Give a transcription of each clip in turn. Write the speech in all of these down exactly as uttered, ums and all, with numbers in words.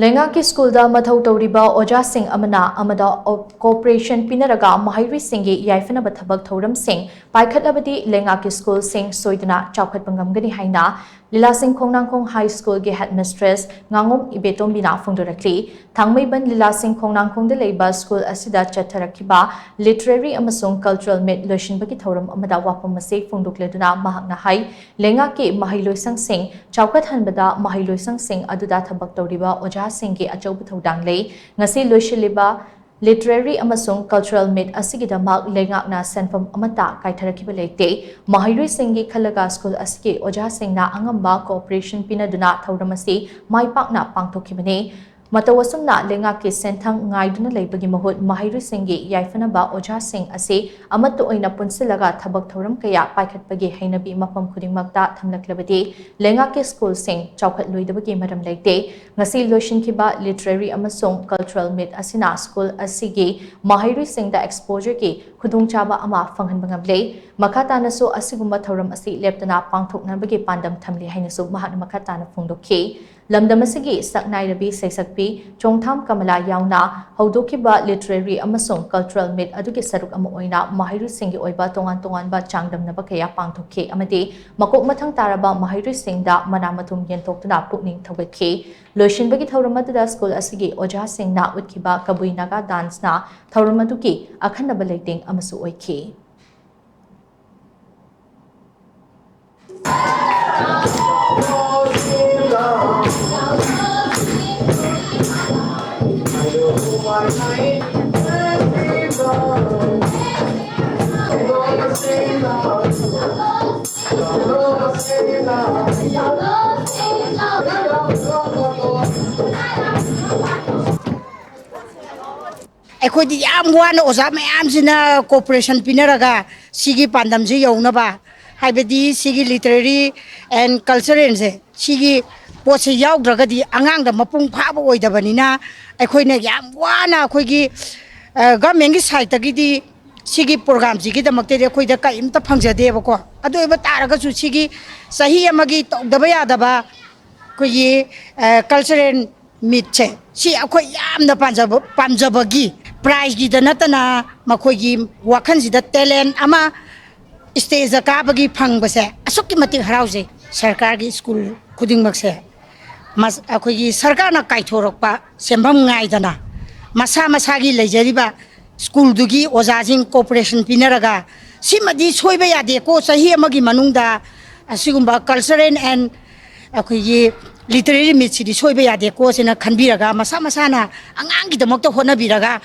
ꯂꯩꯉꯥꯛꯀꯤ ꯁ꯭ꯀꯨꯜꯗ ꯃꯊꯧ ꯇꯧꯔꯤꯕ ꯑꯣꯖꯥꯁꯤꯡ ꯑꯃꯅ ꯑꯃꯗ cooperation ꯄꯤꯅꯔꯒ ꯃꯍꯩꯔꯣꯏꯁꯤꯡꯒꯤ ꯌꯥꯏꯐꯅꯕ ꯊꯕꯛ ꯊꯧꯔꯝꯁꯤꯡ ꯄꯥꯏꯈꯠꯂꯕꯗꯤ ꯂꯩꯉꯥꯛꯀꯤ ꯁ꯭ꯀꯨꯜꯁꯤꯡ ꯁꯣꯏꯗꯅ ꯆꯥꯎꯈꯠꯄ ꯉꯝꯒꯅꯤ ꯍꯥꯏꯅ ꯂꯤꯂꯥꯁꯤꯡ ꯈꯣꯡꯅꯥꯡꯈꯣꯡ ꯍꯥꯏ ꯁ꯭ꯀꯨꯜꯒꯤ ꯍꯦꯗꯃꯤꯁꯇ꯭ꯔꯦꯁ ꯉꯥꯉꯣꯝ ꯏꯕꯦꯇꯣꯝꯕꯤꯅ ꯐꯣꯡꯗꯣꯔꯛꯂꯤ꯫ ꯊꯥꯡꯃꯩꯕꯟ ꯂꯤꯂꯥꯁꯤꯡ ꯈꯣꯡꯅꯥꯡꯈꯣꯡꯗ ꯂꯩꯕ ꯁ꯭ꯀꯨꯜ ꯑꯁꯤꯗ ꯆꯠꯊꯔꯛꯈꯤꯕ literary ꯑꯃꯁꯨꯡ cultural meet ꯂꯣꯏꯁꯤꯟꯕꯒꯤ ꯊꯧꯔꯝ ꯑꯃꯗ ꯋꯥꯐꯝ ꯑꯁꯤ ꯐꯣꯡꯗꯣꯛꯂꯗꯨꯅ ꯃꯍꯥꯛꯅ ꯍꯥꯏ, ꯂꯩꯉꯥꯛꯀꯤ ꯃꯍꯩꯂꯣꯏꯁꯪꯁꯤꯡ ꯆꯥꯎꯈꯠꯍꯟꯕꯗ ꯃꯍꯩꯂꯣꯏꯁꯪꯁꯤꯡ ꯑꯗꯨꯗ ꯊꯕꯛ ꯇꯧꯔꯤꯕ ꯑꯣꯖꯥꯁꯤꯡꯒꯤ ꯑꯆꯧꯕ ꯊꯧꯗꯥꯡ ꯂꯩ꯫ ꯉꯁꯤ ꯂꯣꯏꯁꯤꯜꯂꯤꯕ literary ꯑꯃꯁꯨꯡ cultural meet ꯑꯁꯤꯒꯤꯗꯃꯛ ꯂꯩꯉꯥꯛꯅ ꯁꯦꯟꯐꯝ ꯑꯃꯠꯇ ꯀꯥꯏꯊꯔꯛꯈꯤꯕ ꯂꯩꯇꯦ꯫ ꯃꯍꯩꯔꯣꯏꯁꯤꯡꯒꯤ ꯈꯜꯂꯒ ꯁ꯭ꯀꯨꯜ ꯑꯁꯤꯒꯤ ꯑꯣꯖꯥꯁꯤꯡꯅ ꯑꯉꯝꯕ cooperation ꯄꯤꯅꯗꯨꯅ ꯊꯧꯔꯝ ꯑꯁꯤ ꯃꯥꯏ ꯄꯥꯛꯅ ꯄꯥꯡꯊꯣꯛꯈꯤꯕꯅꯤ꯫ ꯃꯇꯧ ꯑꯁꯨꯝꯅ ꯂꯩꯉꯥꯛꯀꯤ ꯁꯦꯟꯊꯪ ꯉꯥꯏꯗꯨꯅ ꯂꯩꯕꯒꯤ ꯃꯍꯨꯠ ꯃꯍꯩꯔꯣꯏꯁꯤꯡꯒꯤ ꯌꯥꯏꯐꯅꯕ ꯑꯣꯖꯥꯁꯤꯡ ꯑꯁꯤ ꯑꯃꯠꯇ ꯑꯣꯏꯅ ꯄꯨꯟꯁꯤꯜꯂꯒ ꯊꯕꯛ ꯊꯧꯔꯝ ꯀꯌꯥ ꯄꯥꯏꯈꯠꯄꯒꯤ ꯍꯩꯅꯕꯤ ꯃꯐꯝ ꯈꯨꯗꯤꯡꯃꯛꯇ ꯊꯝꯂꯛꯂꯕꯗꯤ ꯂꯩꯉꯥꯛꯀꯤ ꯁ꯭ꯀꯨꯜꯁꯤꯡ ꯆꯥꯎꯈꯠꯂꯣꯏꯗꯕꯒꯤ ꯃꯔꯝ ꯂꯩꯇꯦ꯫ ꯉꯁꯤ ꯂꯣꯏꯁꯤꯟꯈꯤꯕ literary ꯑꯃꯁꯨꯡ cultural meet ꯑꯁꯤꯅ ꯁ꯭ꯀꯨꯜ ꯑꯁꯤꯒꯤ ꯃꯍꯩꯔꯣꯏꯁꯤꯡꯗ exposureꯒꯤ ꯈꯨꯗꯣꯡꯆꯥꯕ ꯑꯃ ꯐꯪꯍꯟꯕ ꯉꯝꯂꯦ꯫ ꯃꯈꯥ ꯇꯥꯅꯁꯨ ꯑꯁꯤꯒꯨꯝꯕ ꯊꯧꯔꯝ ꯑꯁꯤ ꯂꯦꯞꯇꯅ ꯄꯥꯡꯊꯣꯛꯅꯕꯒꯤ ꯄꯥꯟꯗꯝ ꯊꯝꯂꯤ ꯍꯥꯏꯅꯁꯨ ꯃꯍꯥꯛꯅ ꯃꯈꯥ ꯇꯥꯅ ꯐꯣꯡꯗꯣꯛꯈꯤ꯫ ꯂꯝꯗꯝ ꯑꯁꯤꯒꯤ ꯁꯛꯅꯥꯏꯔꯕꯤ ꯁꯩꯁꯛꯄꯤ ꯆꯣꯡꯊꯥꯝ ꯀꯃꯂꯥ ꯌꯥꯎꯅ ꯍꯧꯗꯣꯛꯈꯤꯕ literary ꯑꯃꯁꯨꯡ cultural meet ꯑꯗꯨꯒꯤ ꯁꯔꯨꯛ ꯑꯃ ꯑꯣꯏꯅ ꯃꯍꯩꯔꯣꯏꯁꯤꯡꯒꯤ ꯑꯣꯏꯕ ꯇꯣꯉꯥꯟ ꯇꯣꯉꯥꯟꯕ ꯆꯥꯡꯗꯝꯅꯕ ꯀꯌꯥ ꯄꯥꯡꯊꯣꯛꯈꯤ ꯑꯃꯗꯤ ꯃꯀꯣꯛ ꯃꯊꯪ ꯇꯥꯔꯕ ꯃꯍꯩꯔꯣꯏꯁꯤꯡꯗ ꯃꯅꯥ ꯃꯊꯨꯝ ꯌꯦꯟꯊꯣꯛꯇꯨꯅ ꯄꯨꯛꯅꯤꯡ ꯊꯧꯒꯠꯈꯤ꯫ ꯂꯣꯏꯁꯤꯟꯕꯒꯤ ꯊꯧꯔꯝ ꯑꯗꯨꯗ ꯁ꯭ꯀꯨꯜ ꯑꯁꯤꯒꯤ ꯑꯣꯖꯥꯁꯤꯡꯅ ꯎꯠꯈꯤꯕ ꯀꯕꯨꯏ ꯅꯥꯒꯥ danceꯅ ꯊꯧꯔꯝ ꯑꯗꯨꯒꯤ ꯑꯈꯟꯅꯕ ꯂꯩꯇꯦꯡ ꯑꯃꯁꯨ ꯑꯣꯏꯈꯤ꯫ ꯑꯩꯈꯣꯏꯗꯤ ꯌꯥꯝ ꯋꯥꯅ ꯑꯣꯖꯥ ꯃꯌꯥꯝꯁꯤꯅ cooperation ꯄꯤꯅꯔꯒ ꯁꯤꯒꯤ ꯄꯥꯟꯗꯝꯁꯤ ꯌꯧꯅꯕ, ꯍꯥꯏꯕꯗꯤ ꯁꯤꯒꯤ literary and culturalꯁꯦ, ꯁꯤꯒꯤ ꯄꯣꯠꯁꯦ ꯌꯥꯎꯗ꯭ꯔꯒꯗꯤ ꯑꯉꯥꯡꯗ ꯃꯄꯨꯡ ꯐꯥꯕ ꯑꯣꯏꯗꯕꯅꯤꯅ, ꯑꯩꯈꯣꯏꯅ ꯌꯥꯝ ꯋꯥꯅ ꯑꯩꯈꯣꯏꯒꯤ, ꯑ, governmentꯀꯤ sideꯇꯒꯤꯗꯤ ꯁꯤꯒꯤ programꯁꯤꯒꯤꯗꯃꯛꯇꯗꯤ ꯑꯩꯈꯣꯏꯗ ꯀꯔꯤꯝꯇ ꯐꯪꯖꯗꯦꯕꯀꯣ꯫ ꯑꯗꯨ ꯑꯣꯏꯕ ꯇꯥꯔꯒꯁꯨ ꯁꯤꯒꯤ ꯆꯍꯤ ꯑꯃꯒꯤ ꯇꯧꯗꯕ ꯌꯥꯗꯕ ꯑꯩꯈꯣꯏꯒꯤ, ꯑ, cultural ꯃꯤꯠꯁꯦ ꯁꯤ ꯑꯩꯈꯣꯏ ꯌꯥꯝꯅ ꯄꯥꯝꯖꯕ ꯄꯥꯝꯖꯕꯒꯤ ꯄ꯭ꯔꯥꯏꯖꯀꯤꯗ ꯅꯠꯇꯅ ꯃꯈꯣꯏꯒꯤ ꯋꯥꯈꯜꯁꯤꯗ ꯇꯦꯂꯦꯟ ꯑꯃ ꯁ꯭ꯇꯦꯖꯇ ꯀꯥꯕꯒꯤ ꯐꯪꯕꯁꯦ ꯑꯁꯨꯛꯀꯤ ꯃꯇꯤꯛ ꯍꯔꯥꯎꯖꯩ꯫ ꯁꯔꯀꯥꯔꯒꯤ ꯁ꯭ꯀꯨꯜ ꯈꯨꯗꯤꯡꯃꯛꯁꯦ ꯃꯁ- ꯑꯩꯈꯣꯏꯒꯤ ꯁꯔꯀꯥꯔꯅ ꯀꯥꯏꯊꯣꯔꯛꯄ ꯁꯦꯟꯐꯝ ꯉꯥꯏꯗꯅ ꯃꯁꯥ ꯃꯁꯥꯒꯤ ꯂꯩꯖꯔꯤꯕ ꯁ꯭ꯀꯨꯜꯗꯨꯒꯤ ꯑꯣꯖꯥꯁꯤꯡ ꯀꯣꯑꯣꯄꯔꯦꯁꯟ ꯄꯤꯅꯔꯒ ꯁꯤꯃꯗꯤ ꯁꯣꯏꯕ ꯌꯥꯗꯦꯀꯣ, ꯆꯍꯤ ꯑꯃꯒꯤ ꯃꯅꯨꯡꯗ ꯑꯁꯤꯒꯨꯝꯕ ꯀꯜꯆꯔꯦꯜ ꯑꯦꯟ ꯑꯩꯈꯣꯏꯒꯤ ꯂꯤꯇꯔꯦꯔꯤ ꯃꯤꯠꯁꯤꯗꯤ ꯁꯣꯏꯕ ꯌꯥꯗꯦꯀꯣ ꯁꯤꯅ ꯈꯟꯕꯤꯔꯒ ꯃꯁꯥ ꯃꯁꯥꯅ ꯑꯉꯥꯡꯒꯤꯗꯃꯛꯇ ꯍꯣꯠꯅꯕꯤꯔꯒ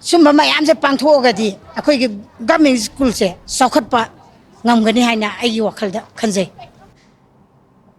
ꯁꯨꯝꯕ ꯃꯌꯥꯝꯁꯦ ꯄꯥꯡꯊꯣꯛꯑꯒꯗꯤ ꯑꯩꯈꯣꯏꯒꯤ ꯒꯚꯔꯟꯃꯦꯟ ꯁ꯭ꯀꯨꯜꯁꯦ ꯆꯥꯎꯈꯠꯄ ꯉꯝꯒꯅꯤ ꯍꯥꯏꯅ ꯑꯩꯒꯤ ꯋꯥꯈꯜꯗ ꯈꯟꯖꯩ꯫